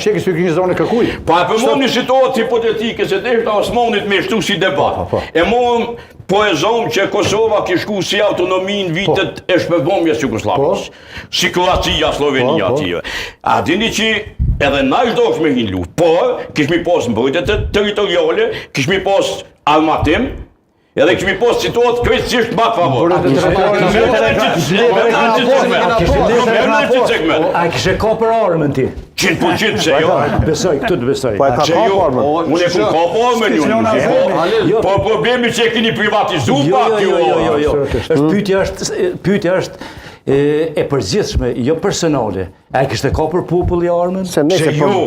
Sheki s'u kinë zonë kërkuj. Po e përmon një situatë hipotetike se deshta Osmanit me shtu si debat. Po, po. E morëm po e zomë që Kosova kish shku si autonomi në vitet e shpërbomjes Jugosllavisë. Po. Si Kroacia, Slovenia Po, po. atje. A dini që edhe na ish dashtë me hi në luftë, por kishmi pas mbrojtje të territoriale, kishmi pas armatim, Edhe kemi pas situatë krejtësisht ma të favor. A kishe A kishe kapur armën ti? 100% se jo. Besoj, këtu të besoj. Po e ka jo, kap armën. Unë e kom kap armën ju. Po, po problemi që e keni privatizu jo, pak jo, ju. Jo, jo, jo, Është pyetja është pyetja është e përgjithshme, jo personale. A e kishte kapur populli armën? Se nëse po. Jo.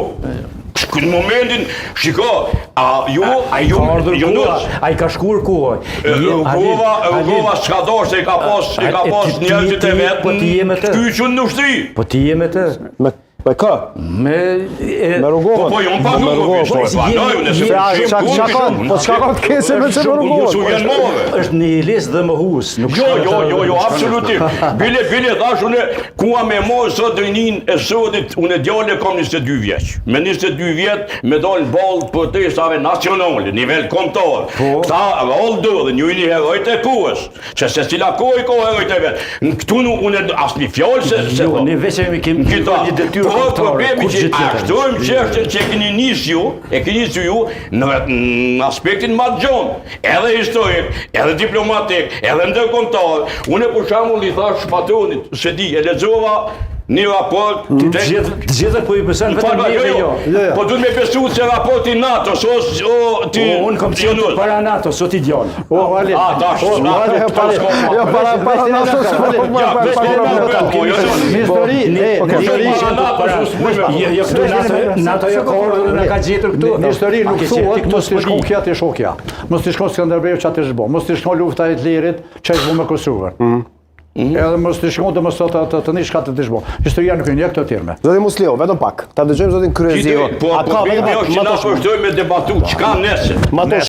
Në momentin, shiko, a ju, a ju, ka ardhur ju koha, a i ka shkuar koha? Rugova, Rugova s'ka dashtë, se i ka pas, i ka pas njerëzit e vet, po ti je me të. Kyçun në ushtri. Po ti je me të. Me Me kë? Me me Rugovën. Po po, jo pa me Rugovën. Rugovën. Po po, unë se çka çka ka, po çka ka të keqe me se me Rugovën. Su vjen move. Është nihilist dhe mohues, nuk Jo, jo, jo, jo, absolutisht. Bile bile thash unë kua me marr sot rinin e sotit, unë djalë kam 22 vjeç. Me 22 vjet me dal në ballë protestave nacionale, nivel kombëtar. Po. Këta rrallë ndodhin, ju jeni herojt e kohës. Se secila kohë i ka herojt e vet. Në këtu nuk unë asnjë fjalë se se jo, po. ne veç jemi kemi Këta, një detyrë po, problemi që a shtojmë çështjen që e keni nisë ju, e keni nisë ju në, në aspektin më të gjonë, edhe historik, edhe diplomatik, edhe ndërkombëtar. Unë për shembull i thash patronit, se di, e lexova një raport mm. të gjithë të gjithë po i beson vetëm jo, jo, jo. jo. Po duhet me besu se raporti NATO o o ti unë kam qenë para NATO sot i djalë. O Ali. A tash, o Ali, jo para para NATO po para para po jo. Në histori, ne në histori Jo, jo këtu NATO NATO jo ka ardhur na ka gjetur këtu. Në histori nuk thuhet mos t'ish kon kjo t'ish shokja. Mos t'ish kon Skënderbeu çka t'ish bo. Mos t'ish kon lufta e Hitlerit çka ish bo me Kosovën. Mm. Mhm. Edhe mos t'ish kon të mos të të të nish të t'ish bo. Historia nuk e njeh këto terme. Zoti Musliu, vetëm pak. Ta dëgjojmë zotin Kryeziu. Po, A ka vetëm pak? Po, Ma të me debatu çka nesër. Ma të.